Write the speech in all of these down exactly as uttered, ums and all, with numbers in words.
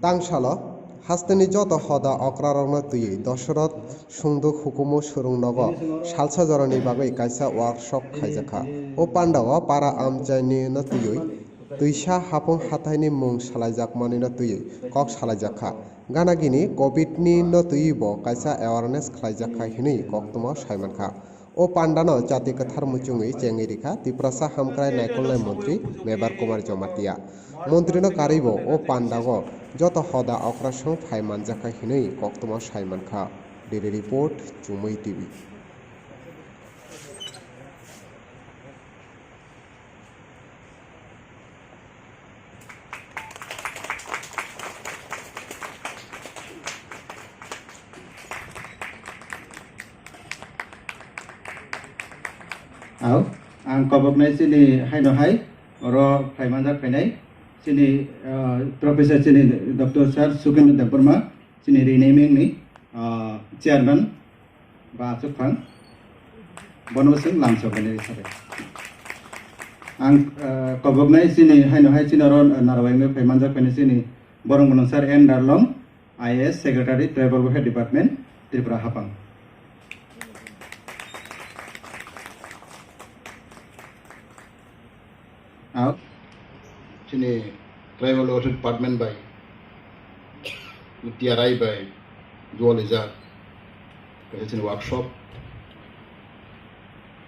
Tangsalo hasteni joto hoda okrarokno twiwi Dosoroth Sungduk hukumu swrwngnogo salsa jorani bagwi kaisa workshop khaijakha. O pandao para amchaini no twiwi twisa hapung hathaini mung salaijakmani no twiwi kok salaijakha. Ganagini covid ni no twiwi bo kaisa awareness khlaijakha hinwi koktwma saimankha. O pandano chati kwthar muchungwi chengwi rikha Tiprasa hamkrai naikolnai montri Mebar Kumar Jamatia. Montrino karwibo o pandao joto hoda okrasong phai manjakha hinwi koktwma saimankha. Daily Report, Chumui T V. Au, ang koboknai chini haino hai, oro phai manjak phainai, chini, ah, Professor chini Doctor Sir Sukendra Debbarma, chini renaming ni, ah, chairman, ba achuk phang, bono bo chwng lamsok hwnwi sabai. Ang, ah, koboknai chini haino hai chini oro narwai wngwi phai manjak phainai chini borok mwnang sir N Darlong, I A S Secretary, Tribal Welfare Department, Tripura Hapang. Ang chini Tribal Welfare Department bai, T R I bai, dual ejak, kaisa chini workshop.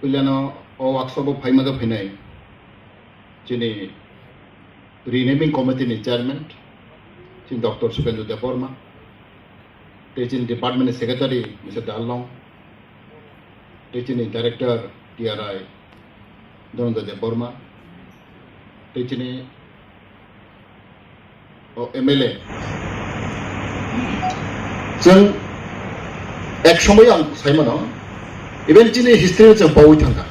Puilano o workshop o phaima da phainai chini renaming committee ni chairman, chini Doctor Sukendra Debbarma, tei chini department ni secretary, Mister Darlong, tei chini director T R I, Dhananjay Debbarma, tei chini o M L A. Chwng ek somoi ang sai mano, even chini history no chwng paui thangkha.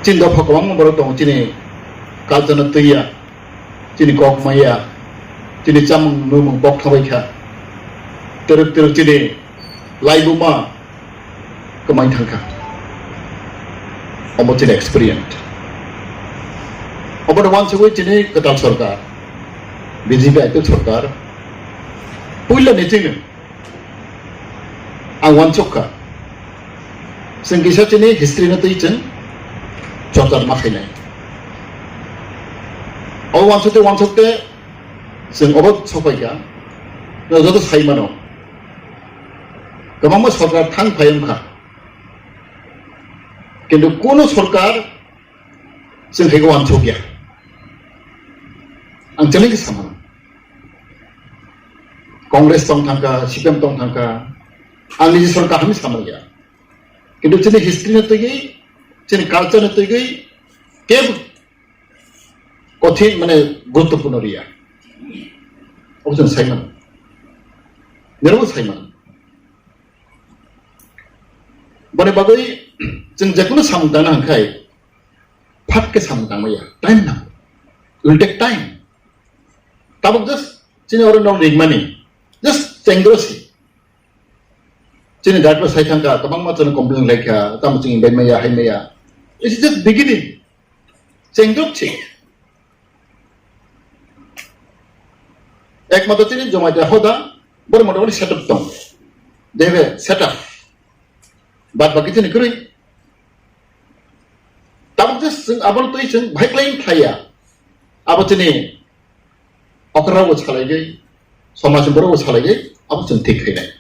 Chini dopha kwbangma borok tongo, chini culture no twiya, chini kok maya, chini chamung nungmung bok thabai kha. Twrwk twrwk chini laibuma kwmai thangkha. Omo chini experience. Obo no wansugwi chini kwtal sorkar, B J P I P F sorkar, puila ni chini ang wansukha. Chwng kisa chini history no twi chwng chorcha ma khainai. Obo wansukte wansukte chwng obo sokpaikha. Joto sai mano. Kwbangma sorkar thang phai wngkha. Kintu kunu sorkar chwng hai wansukya. Ang challenge sama. Congress tong thangkha, C P M tong thangkha, ang niji sorkar hami sama ya. Kintu chini history no twi, chini culture no twi, kebo kothin mane guruttopurno riya. Obo chwng sai mano. Nirok sai mano. Boni bagwi chwng jekunu samung tangna hwnkhai, phat khe samung tangmaya, time nango. It will take time. Tabuk just chini oro nok ringmani, just chengdro si. Chini director sai thangkha, kwbangma chwng complain laikha, tamo chwng invite maya, hai maya. It's just beginning. Chengdrop si. Ekmatro chini Jamatia hoda, boro motamoti setup tong. They have a setup. Bad baki chini kwrwi. Tabuk je chwng abono twi chwng bahai klai khlaiya. Abo chini okra bo salaigwi, somaj ni borok bo salaigwi, abo chwng thik khainai.